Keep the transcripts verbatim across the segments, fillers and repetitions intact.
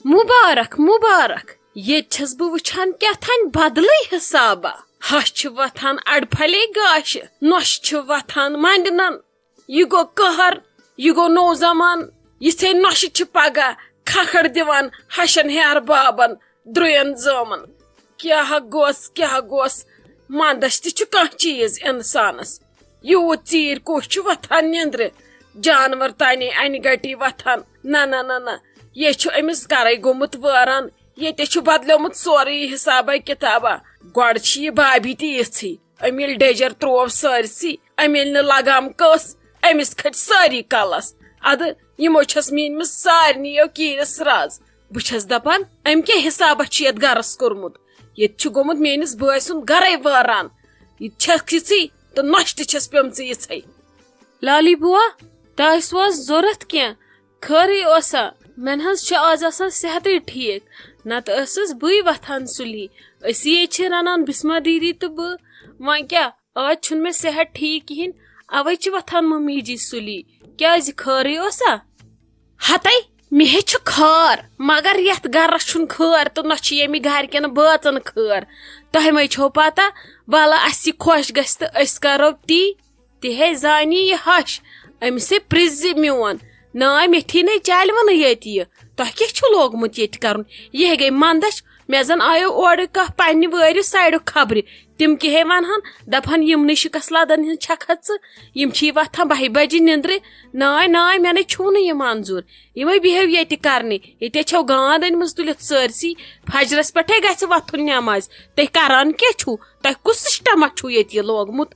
مبارک، مبارک۔ ییٚتہِ چھَس بہٕ وٕچھان کیٛاہ تھانۍ بدلٕے حسابا۔ ہَش چھِ وۄتھان اَڑپھلے گاشہِ، نۄشہِ چھِ وۄتھان منٛڈنَن۔ یہِ گوٚو قہر، یہِ گوٚو نوٚو زمانہٕ۔ یِژھے نۄشہِ چھِ پگاہ کھکھر دِوان ہَشن ہیہر بابن، درُین زٲمن۔ کیٛاہ گوٚژھ، کیٛاہ گوٚژھ؟ منٛدَچھ تہِ چھُ کانٛہہ چیٖز اِنسانس۔ یوٗت ژیٖرۍ کُس چھُ وۄتھان نیٚنٛدرِ؟ جانور تانے انہِ گٹی وۄتھان۔ نہ، نہ، نہ، نہ، یے چھُ أمِس گرے گوٚمُت وٲران۔ ییٚتہِ چھُ بدلیومُت سورُے حسابا کتابا۔ گۄڈٕ چھِ یہِ بابی تہِ یِژھٕے۔ أمۍ ییٚلہِ ڈیجر تروو سٲرسٕے، أمۍ ییٚلہِ نہٕ لگام کٔس، أمِس کھٔتۍ سٲری کلس۔ ادٕ یِمو چھس میٖنمٕژ سارنٕے یو کیٖرِس راز۔ بہٕ چھس دپان، أمۍ کیٛاہ حسابہ چھُ یتھ گرس کوٚرمُت؟ ییٚتہِ چھُ گوٚمُت میٲنِس بٲے سُنٛد گرے وٲران۔ یہِ چھکھ یِژھٕے تہٕ نۄشہِ تہِ چھس پیمژٕ یِژھے۔ لالی بوا، تۄہہِ ٲسوٕ ضروٗرت کینٛہہ؟ خٲرٕے اوسا؟ مےٚ نہ حظ چھُ آز آسان صحتٕے ٹھیٖک، نتہٕ ٲسٕس بٕے وۄتھان سُلی۔ أسی یے چھِ رنان بسمہ دیدی تہٕ بہٕ۔ وۄنۍ کیٛاہ، آز چھُنہٕ مےٚ صحت ٹھیٖک کِہیٖنۍ، اوے چھِ وۄتھان ممی جی سُلی۔ کیٛازِ، خٲرٕے اوسا؟ ہتے، مےٚ ہے چھُ خٲر، مگر یتھ گرس چھُنہٕ خٲر تہٕ نہ چھُ ییٚمہِ گرِکٮ۪ن بٲژن خٲر۔ تۄہہِ مے چھو پتہ، ولہٕ اسہِ یہِ خۄش گژھِ تہٕ أسۍ کرو تی۔ تہِ ہے زانی یہِ ہش، أمِس ہے پرٛژھ زِ میون۔ نا، مےٚ تھی نے چلہِ وَنہٕ ییٚتہِ یہِ۔ تۄہہِ کیٛاہ چھُ لوگمُت ییٚتہِ کرُن؟ یہِ ہے گٔے منٛدچھ۔ مےٚ زن آیو اورٕ کانٛہہ پننہِ وٲرِو سایڈُک خبرِ۔ تِم کیٛاہ ہے ونہن، دپہن یِمنٕے شِکس لدن ہٕنٛز چھکھ ژٕ۔ یِم چھی وۄتھان بہہِ بجہِ نِندرِ۔ ناے، ناے، مےٚ نے چھُو نہٕ یہِ منظوٗر۔ یِمے بیہو ییٚتہِ کرنہِ۔ ییٚتہِ چھو گانٛد أنمٕژ تُلِتھ سٲرسٕے۔ فجرس پٮ۪ٹھے گژھِ وۄتھُن نٮ۪مازِ۔ تُہۍ کران کیٛاہ چھُو؟ تۄہہِ کُس سسٹما چھُو ییٚتہِ یہِ لوگمُت؟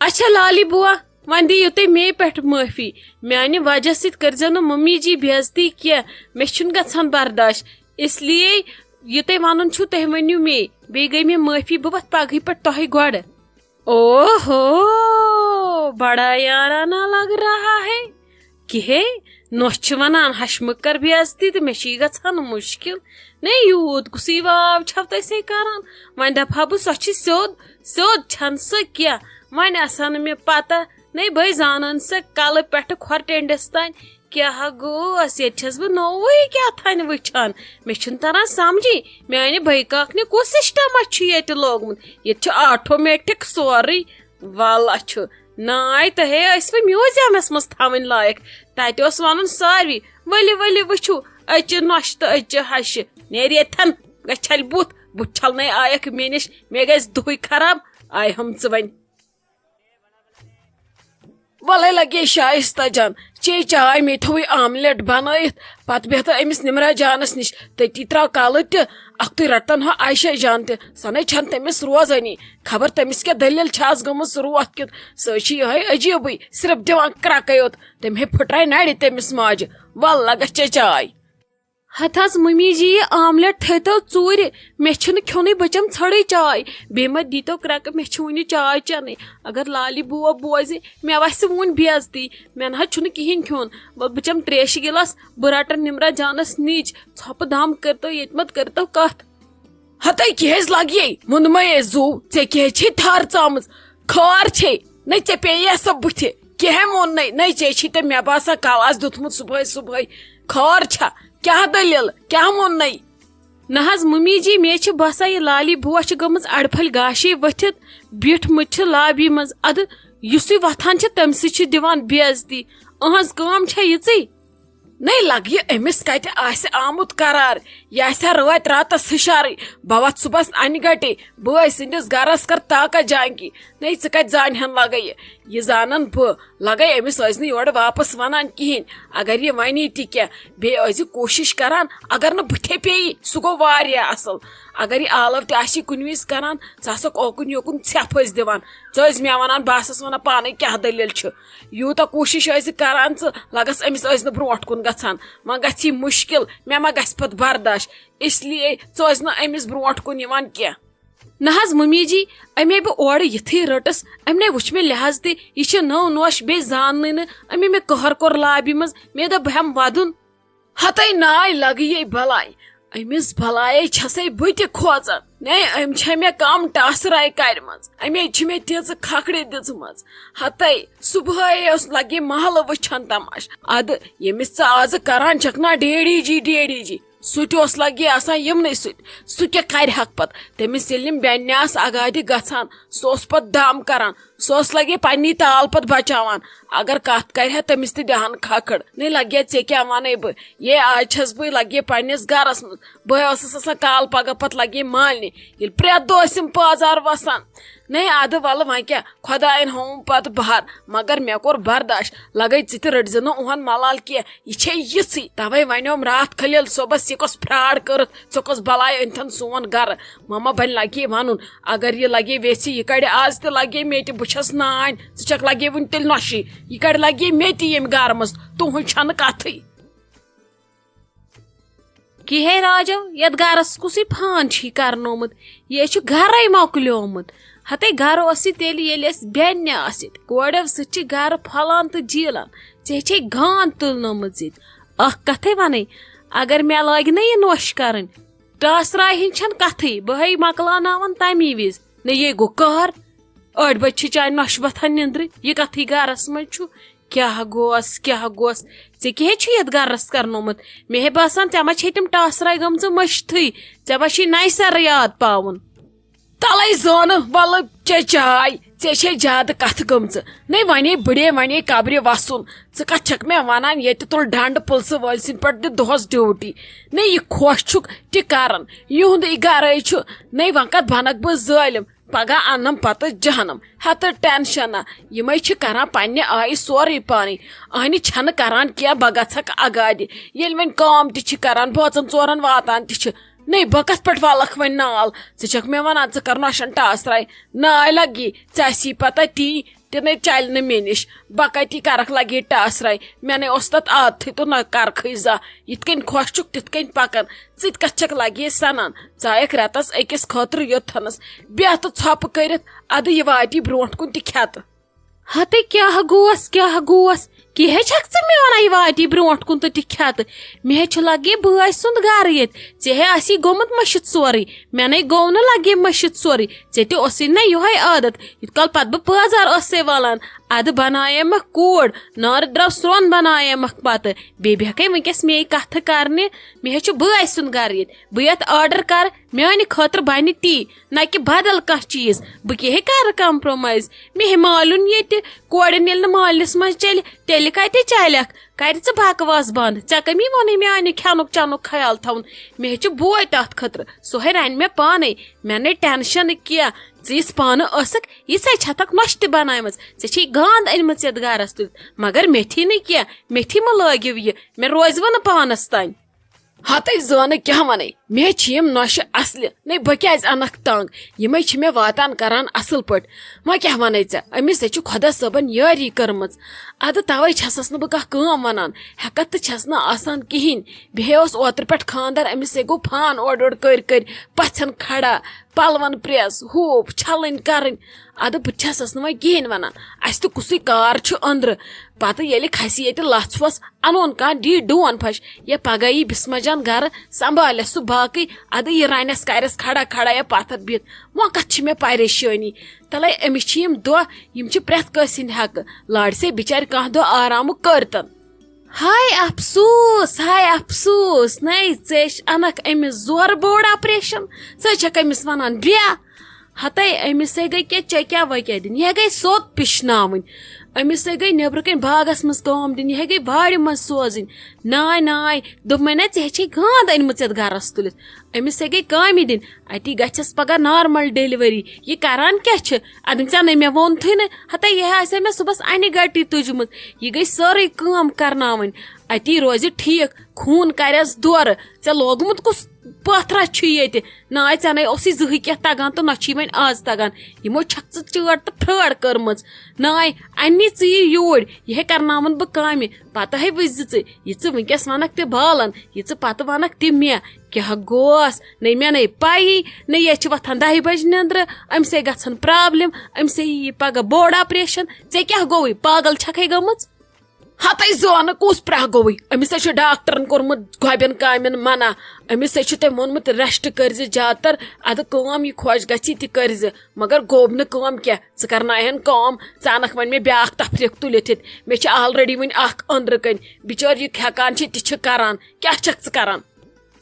اچھا لالی بوا، وۄنۍ دِیِو تُہۍ مے پٮ۪ٹھ معٲفی۔ میانہِ وجہ سۭتۍ کٔرزیو نہٕ ممی جی بے عزتی کینٛہہ۔ مےٚ چھُنہٕ گژھان برداش۔ اس لیے یہِ تۄہہِ وَنُن چھُو، تُہۍ ؤنِو مے۔ بیٚیہِ گٔے مےٚ معٲفی، بہٕ وَتھٕ پگہٕے پٮ۪ٹھ تۄہہِ گۄڈٕ۔ اوہو، بڑا یارانہ لگ رہا ہے۔ کِہے، نۄش چھِ وَنان، ہَشہِ مہٕ کر بے عزتی تہٕ مےٚ چھِ یہِ گژھان مُشکِل۔ نے یوٗت کُسٕے واو چھَو تۄہہِ سے کران؟ وۄنۍ دَپہٕ ہا بہٕ، سۄ چھِ سیوٚد، سیوٚد چھَنہٕ سۄ کینٛہہ۔ وۄنۍ آسان نہٕ مےٚ پتہ، نے بٔے زانان سۄ کلہٕ پٮ۪ٹھٕ کھۄر ٹیٚنڈِس تام۔ کیٛاہ گوٚوس؟ ییٚتہِ چھَس بہٕ نوٚوُے کیٛاہ تھانۍ وٕچھان۔ مےٚ چھُنہٕ تران سمجھی، میانہِ بٔے کاکنہِ کُس سسٹما چھُ ییٚتہِ لوگمُت؟ ییٚتہِ چھُ آٹومیٹک سورُے۔ وَلہٕ چھُ۔ ناے تہٕ ہے ٲسوٕ میوٗزیمس منٛز تھاوٕنۍ لایق۔ تتہِ اوس ونُن ساروی، ؤلِو ؤلِو وٕچھِو، أچہِ نۄشہِ تہٕ أچہِ ہشہِ۔ نیرِ ییٚتھٮ۪ن، گژھِ چھلہِ بُتھ، بُتھ چھلنَے آیکھ مےٚ نِش، مےٚ گژھِ دۄہٕے خراب۔ آیہِ ہم ژٕ وۄنۍ۔ وَلَے لَگے شایِستہ جان، چے چاے، مے تھووُے آملیٹ بنٲیِتھ، پتہٕ بیٚہتو أمِس نِمرا جانَس نِش، تٔتی ترٛاو کَلہٕ تہِ، اَکھتُے رَٹَن ہا عایشہ جان تہِ، سۄ نَے چھَنہٕ تٔمِس روزٲنی۔ خبر تٔمِس کیٛاہ دٔلیٖل چھِ آز گٔمٕژ روتھ کیُتھ، سۄ چھِ یِہوٚے عجیٖبٕے، صرف دِوان کرٛکَے یوت، تٔمۍ ہے پھٕٹرایہِ نَرِ تٔمِس ماجہِ۔ وَل لَگَس چے چاے۔ ہتہٕ حظ ممی جی، یہِ آملیٹ تھٲیتو ژوٗرِ، مےٚ چھُنہٕ کھیوٚنُے، بہٕ چَمہٕ ژھٔڑٕے چاے۔ بیٚیہِ مہ دیٖتو کرٛٮ۪کہٕ، مےٚ چھِ وُنہِ چاے چٮ۪نٕے۔ اگر لالی بوب بوزِ، مےٚ وَسہِ وُنہِ بے عزتی۔ مےٚ نہ حظ چھُنہٕ کِہیٖنۍ کھیوٚن۔ وَلہٕ بہٕ چَمہٕ ترٛیشہِ گِلاس، بہٕ رَٹَن نِمرا جانَس نِچ، ژھۄپہٕ دام کٔرۍتو، ییٚتہِ مہ کٔرۍتو کَتھ۔ ہتے کیٛازِ لگیے؟ ووٚنمَے زُو، ژےٚ کیٛازِ چھے تھر ژامٕژ؟ خٲر چھے؟ نَے ژےٚ پیٚیہِ سۄ بُتھِ۔ کیٛاہ ووٚن نَے؟ نَے ژےٚ چھی تہٕ مےٚ باسان کلس دیُتمُت صُبحٲے صُبحٲے۔ خٲر چھا؟ کیٛاہ دٔلیٖل؟ کیٛاہ ووٚن نَے؟ نہ حظ ممی جی، مےٚ چھِ باسان یہِ لالی بوا چھِ گٔمٕژ اَڑپھلۍ گاشے ؤتھِتھ، بیٖٹھمٕتۍ چھِ لابی منٛز۔ اَدٕ یُسٕے وۄتھان چھِ، تٔمۍ سٕے چھِ دِوان بے عزتی۔ أہنٛز کٲم چھےٚ یِژٕے؟ نَے لگہِ أمِس کتہِ آسہِ آمُت قرار، یہِ آسہِ ہا رٲتۍ راتس ہُشارٕے۔ بہٕ وتھ صُبحس انہِ گٹے، بٲے سٕنٛدِس گرس کر تاکہ جانکی۔ نَے ژٕ کتہِ زانہِ ہن لگے یہِ؟ یہِ زانن بہٕ، لگے أمِس ٲسۍ نہٕ یورٕ واپس ونان کِہیٖنۍ۔ اگر یہِ ونی تہِ کینٛہہ، بیٚیہِ ٲسۍ زِ کوٗشش کران، اگر نہٕ بُتھے پیٚیی، سُہ گوٚو واریاہ اصل۔ اگر یہِ آلو تہِ آسی کُنہِ وِزِ کران، ژٕ آسکھ اوکُن یوکُن ژھٮ۪پھ ٲسۍ دِوان، ژٕ ٲسۍ مےٚ ونان، بہٕ آسس ونان پانے کیٛاہ دٔلیٖل چھِ۔ یوٗتاہ کوٗشِش ٲسۍ زِ کران ژٕ، لگس أمِس ٲسۍ نہٕ برونٛٹھ کُن گژھان، وۄنۍ گژھِ یہِ مُشکِل، مےٚ ما گژھِ پتہٕ برداش، اس لیے ژٕ ٲسۍ نہٕ أمِس برونٛٹھ کُن یِوان کینٛہہ۔ نہ حظ ممی جی، أمے بہٕ اورٕ یِتھٕے رٔٹٕس، أمۍ نے وٕچھ مےٚ لحاظ تہِ، یہِ چھِ نٔو نوش، بیٚیہِ زاننٕے نہٕ، أمۍ مےٚ قہر کوٚر لابی منٛز، مےٚ دوٚپ بہٕ ہٮ۪مہٕ ودُن۔ ہتے ناے لگیے بلاے، أمِس بلایے چھسے بہٕ تہِ کھوژان۔ نے، أمۍ چھےٚ مےٚ کم ٹاسراے کرِمژ، أمے چھِ مےٚ تیٖژٕ کھکھرِ دِژمٕژ۔ ہتے صبحٲے اوس لگہِ محلہٕ وٕچھان تماش۔ ادٕ ییٚمِس ژٕ آزٕ کران چھکھ نا ڈیڈی جی، ڈیڈی جی، سُہ تہِ اوس لگے آسان یِمنٕے سۭتۍ۔ سُہ کیٛاہ کرِ ہاکھ پتہٕ؟ تٔمِس ییٚلہِ یِم بیٚنہِ آسہٕ اگادِ گژھان، سُہ اوس پتہٕ دم کران، سُہ اوس لگے پننی تال پتہٕ بچاوان۔ اگر کتھ کرِ ہا، تٔمِس تہِ دِہن کھکھٕڑ۔ نٔے لگے، ژےٚ کیٛاہ ونے بہٕ؟ یے آز چھس بہٕ لگے پننِس گرس منٛز۔ بہٕ ٲسٕس آسان کالہٕ پگاہ پتہٕ لگے مالنہِ، ییٚلہِ پرٛٮ۪تھ دۄہ ٲسِم پازار وسان۔ نٔے ادٕ ولہٕ وۄنۍ کیٛاہ، خۄداین ہووُم پتہٕ بہر، مگر مےٚ کوٚر برداش۔ لگے ژٕ تہِ رٔٹزِ نہٕ اُہُنٛد ملال کینٛہہ، یہِ چھے یِژھٕے۔ توے ونیوم راتھ خلیل صٲبس، یہِ کۄس فراڈ کٔرٕتھ، ژےٚ کۄس بلاے أنتھن سون گرٕ؟ ماما بنہِ لگے ونُن، اگر یہِ لگے ویژھِ، یہِ کڑِ آز تہِ لگے مےٚ تہِ، بہٕ چھس نانۍ، ژٕ چھکھ لگے وُنہِ تیٚلہِ نۄشہِ، یہِ کڑِ لگے مےٚ تہِ ییٚمہِ گرٕ منٛز، تُہنٛز چھنہٕ کتھٕے۔ کِہے راجو، یتھ گرس کُسٕے فان چھی کرنومُت؟ یے چھُ گرے مۄکلیومُت۔ ہتے گرٕ اوس یہِ تیٚلہِ، ییٚلہِ أسۍ بیٚنہِ آسہِ ییٚتہِ۔ کورٮ۪و سۭتۍ چھِ گرٕ پھۄلان تہٕ جیٖلان۔ ژےٚ چھے گانٛد تُلنٲومٕژ ییٚتہِ۔ اکھ کتھے ونے، اگر مےٚ لٲگۍ نہ یہِ نوٚش کرٕنۍ، ٹاسراے ہٕنٛز چھنہٕ کتھٕے، بہٕ ہے مۄکلاوناون تمی وِزِ۔ نہ یے گوٚو قہر۔ ٲٹھِ بجہِ چھِ چانہِ نۄشہِ وۄتھان نیٚنٛدرِ، یہِ کتھٕے گرس منٛز چھُ؟ کیٛاہ گوس، کیٛاہ گوس؟ ژےٚ کیٛاہ چھُ یتھ گرس کرنومُت؟ مےٚ ہے باسان، ژےٚ ما چھے تِم ٹاسراے گٔمژٕ مٔشتھٕے، ژےٚ ما چھے نَیہِ سرٕ یاد پاوُن؟ تلے زٲنہٕ، ولہٕ چے چاے، ژےٚ چھے زیادٕ کتھٕ گٔمژٕ۔ نے ونے بٕڑے، ونے قبرِ وسُن۔ ژٕ کتھ چھکھ مےٚ ونان؟ ییٚتہِ تُل ڈنڈٕ پُلسہٕ وٲلۍ سٕنٛدۍ پٲٹھۍ، دِ دۄہس ڈیوٹی۔ نے یہِ خۄش چھُکھ تہِ کران، یِہُنٛدٕے گرے چھُ۔ نے وۄنۍ کتھ بنکھ بہٕ ظٲلم؟ پگاہ انم پتہٕ جہنم۔ ہتہٕ ٹینشن نہ، یِمے چھِ کران پننہِ آیہِ سورُے پانے۔ اہنہِ چھنہٕ کران کینٛہہ، بہٕ گژھکھ اگادِ۔ ییٚلہِ وۄنۍ کٲم تہِ چھِ کران، بٲژن ژورن واتان تہِ چھِ۔ نے بہٕ کتھ پٲٹھۍ والکھ وۄنۍ نال؟ ژٕ چھکھ مےٚ ونان، ژٕ کر نۄشن ٹاسراے؟ ناے لگی، ژےٚ آسی پتہ تی، تہِ نے چلہِ نہٕ مےٚ نِش۔ بہٕ کتی کرکھ لگی ٹاسراے؟ مےٚ نے اوس تتھ عادتھٕے تہٕ نہ کرکھٕے زانٛہہ۔ یِتھ کٔنۍ خۄش چھُکھ، تِتھ کٔنۍ پکان۔ ژٕ تہِ کتھ چھکھ لگی سنان؟ ژایکھ رٮ۪تس أکِس خٲطرٕ یوٚتتھنس، بیٚہہ تہٕ ژھۄپہٕ کٔرِتھ، ادٕ یہِ واتی برونٛٹھ کُن تہِ کھٮ۪تہٕ۔ ہتے کیٛاہ گوس، کیٛاہ گوس؟ کیٛاہ چھکھ ژٕ مےٚ ونان، یہِ واتی برونٛٹھ کُن تہٕ تہِ کھٮ۪تہٕ؟ مےٚ ہے چھُ لگے بٲے سُنٛد گرٕ ییٚتہِ، ژےٚ ہے آسی گوٚمُت مٔشِتھ سورُے۔ مےٚ نے گوٚو نہٕ لگے مٔشِتھ سورُے، ژےٚ تہِ اوسُے نہ یِہوے عادت، یِتھ کال پتہٕ بہٕ پٲزار ٲسسے والان، ادٕ بنایمکھ کوٗر، نارٕ درٛاو سرٛون بنایمکھ پتہٕ، بیٚیہِ بیٚہکھے وٕنکیٚس میے کتھٕ کرنہِ۔ مےٚ ہے چھُ بٲے سُنٛد گرٕ ییٚتہِ، بہٕ یتھ آرڈر کرٕ، میانہِ خٲطرٕ بنہِ تی، نہ کہِ بدل کانٛہہ چیٖز۔ بہٕ کیٛاہ ہے کرٕ کمپرومایز؟ مےٚ ہے مالیُن ییٚتہِ، کورٮ۪ن ییٚلہِ نہٕ مٲلِس منٛز چلہِ، تیٚلہِ کتہِ چلکھ؟ کرِ ژٕ بکواس بنٛد، ژےٚ کٔمی ووٚنُے میانہِ کھٮ۪نُک چٮ۪نُک خیال تھاوُن؟ مےٚ ہے چھُ بوے تتھ خٲطرٕ، سُہ ہے رنہِ مےٚ پانے، مےٚ نے ٹینشن کینٛہہ۔ ژٕ یِژھ پانہٕ ٲسٕکھ، یِژھے چھتکھ نۄشہِ تہِ بناومٕژ، ژےٚ چھے گانٛد أنمٕژ یتھ گرس تُلِتھ، مگر مےٚ تھی نہٕ کینٛہہ، مےٚ تھی مہ لٲگِو یہِ، مےٚ روزوٕ نہٕ پانس تام۔ ہتے زٲنہٕ کیٛاہ ونے، مےٚ چھِ یِم نۄشہِ اصلہِ، نے بہٕ کیٛازِ انکھ تنگ؟ یِمے چھِ مےٚ واتان کران اصل پٲٹھۍ۔ وۄنۍ کیٛاہ ونے ژےٚ؟ أمِس ہے چھِ خۄدا صٲبن یٲری کٔرمٕژ۔ ادٕ توے چھسس نہٕ بہٕ کانٛہہ کٲم ونان، ہٮ۪کتھ تہٕ چھس نہٕ آسان کِہینۍ۔ بیٚیہِ اوس اوترٕ پٮ۪ٹھ خاندر، أمِس ہے گوٚو فان اورٕ یورٕ کٔرۍ کٔرۍ، پژھٮ۪ن کھڑا، پلون پریس، ہوٗپھ چھلٕنۍ کرٕنۍ۔ ادٕ بہٕ تہِ چھسس نہٕ وۄنۍ کِہینۍ ونان، اسہِ تہِ کُسٕے کار چھُ أنٛدرٕ۔ پتہٕ ییٚلہِ کھسہِ ییٚتہِ لژھ وژھ، انون کانٛہہ دی ڈون پھش۔ یا پگاہ یی بسمہ جان گرٕ، سنبھالٮ۪س سُہ باقٕے، ادٕ یہِ رنٮ۪س کرٮ۪س کھڑا کھڑا یا پتھر بِہِتھ۔ وۄنۍ کتھ چھِ مےٚ پریشٲنی؟ تلے أمِس چھِ یِم دۄہ، یِم چھِ پرٮ۪تھ کٲنٛسہِ ہٕنٛدۍ حقہٕ۔ لارِ سے بچارِ کانٛہہ دۄہ آرامہٕ کٔرتن۔ ہاے افسوس، ہاے افسوس، نے ژےٚ چھِ انکھ أمِس زورٕ بوٚڑ آپریشن، ژٕ چھکھ أمِس ونان بیٚہہ۔ ہتے أمِس ہے گٔے کیٛاہ، ژےٚ کیٛاہ وۄنۍ کیٛاہ دِنۍ؟ یہِ ہے گٔے سوٚت پِشناوٕنۍ۔ أمِس ہے گٔے نیٚبرٕ کَنۍ باغَس منٛز کٲم دِنۍ، یہِ ہے گٔے وارِ منٛز سوزٕنۍ۔ ناے، ناے، دوٚپمَے نہ، ژےٚ ہے چھے گانٛد أنمٕژ یَتھ گَرَس تُلِتھ۔ أمِس ہے گٔے کامہِ دِنۍ، اَتی گژھٮ۪س پَگاہ نارمَل ڈیٚلِؤری۔ یہِ کَران کیٛاہ چھِ؟ اَدٕ ژےٚ نَے مےٚ ووٚنتھٕے نہٕ۔ ہَتَے یہِ ہے آسہِ ہے مےٚ صُبحَس اَنہِ گَٹی تُجمٕژ۔ یہِ گٔے سٲرٕے کٲم کَرناوٕنۍ۔ اَتی روزِ ٹھیٖک، خوٗن کَرٮ۪س دورٕ۔ ژےٚ لوگمُت کُس پٲتھرا چھُ ییٚتہِ؟ نہ آے ژےٚ نَے اوسُے زٕہٕے کینٛہہ تَگان تہٕ نہ چھُے وۄنۍ آز تَگان۔ یِمو چھَکھ ژٕ چٲٹ تہٕ پھرٛٲڑ کٔرمٕژ۔ نہ آے اَننی ژٕ یہِ یوٗرۍ، یہِ ہے کَرناوَن بہٕ کامہِ۔ پَتہٕ ہے وٕچھزِ ژٕ، یہِ ژٕ وٕنۍکٮ۪س وَنَکھ تہِ بالَن، یہِ ژٕ پَتہٕ وَنَکھ تہِ مےٚ۔ کیٛاہ گوس؟ نَے مےٚ نَے پَیی، نَے یہِ چھِ وۄتھان دَہہِ بَجہِ نٮ۪نٛدرٕ، أمِس ہے گژھان پرٛابلِم، أمِس ہے یی پَگاہ بوٚڑ آپریشَن۔ ژےٚ کیٛاہ گوٚوُے؟ پاگل چھَکھَے گٔمٕژ؟ ہتے زٲنہٕ کُس پرٛاہ گوٚوُے؟ أمِس ہے چھُ ڈاکٹرن کوٚرمُت گۄبٮ۪ن کامٮ۪ن منع۔ أمِس ہے چھُ تٔمۍ ووٚنمُت، rest کٔرزِ زیادٕ تر، ادٕ کٲم یہِ خۄش گژھی تہِ کٔرزِ، مگر گوٚو نہٕ کٲم کینٛہہ۔ ژٕ کرناوہن کٲم، ژٕ انکھ وۄنۍ مےٚ بیٛاکھ تفریٖق تُلِتھ ییٚتہِ۔ مےٚ چھِ already وٕنہِ اکھ أنٛدرٕ کنۍ، بِچٲرۍ یہِ ہٮ۪کان چھِ تہِ چھِ کران، کیٛاہ چھکھ ژٕ کران؟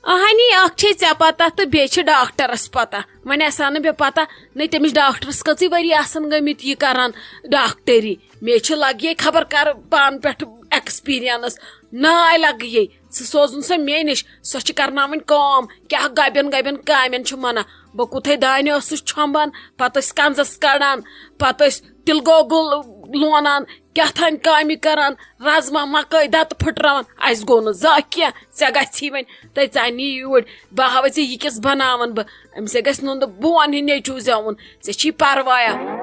اہنی، اکھ چھے ژےٚ پتہ تہٕ بیٚیہِ چھِ ڈاکٹرس پتہ۔ وۄنۍ آسہِ ہا نہٕ مےٚ پتہ، نہ تٔمِس ڈاکٹرس کٔژٕے ؤری آسن گٔمٕتۍ یہِ کران ڈاکٹری۔ مےٚ چھِ لگہِ پھر کر پانہٕ پٮ۪ٹھ ایکسپیرینس۔ ناے لگہٕ یے، ژٕ سوزُن سۄ مےٚ نِش، سۄ چھِ کرناوٕنۍ کٲم۔ کیٛاہ گبٮ۪ن گبٮ۪ن کامٮ۪ن چھِ منع؟ بہٕ کوٗتاہ دانہِ ٲسٕس چھۄمبان، پتہٕ ٲسۍ کنزس کڑان، پتہٕ ٲسۍ تِلہٕ گۄگُل لونان، کیٛاہ تام کامہِ کران، رازما مکٲے دتہٕ پھٕٹراوان۔ اسہِ گوٚو نہٕ زانٛہہ کینٛہہ، ژےٚ گژھی وۄنۍ تہٕ ژٕ اَنی یوٗرۍ۔ بہٕ ہاوے ژےٚ یہِ کِس بناوان بہٕ۔ أمِس ہے گژھِ نُنٛدٕ بون ہیوٗ نیٚچوٗ زٮ۪وُن۔ ژےٚ چھی پروایا؟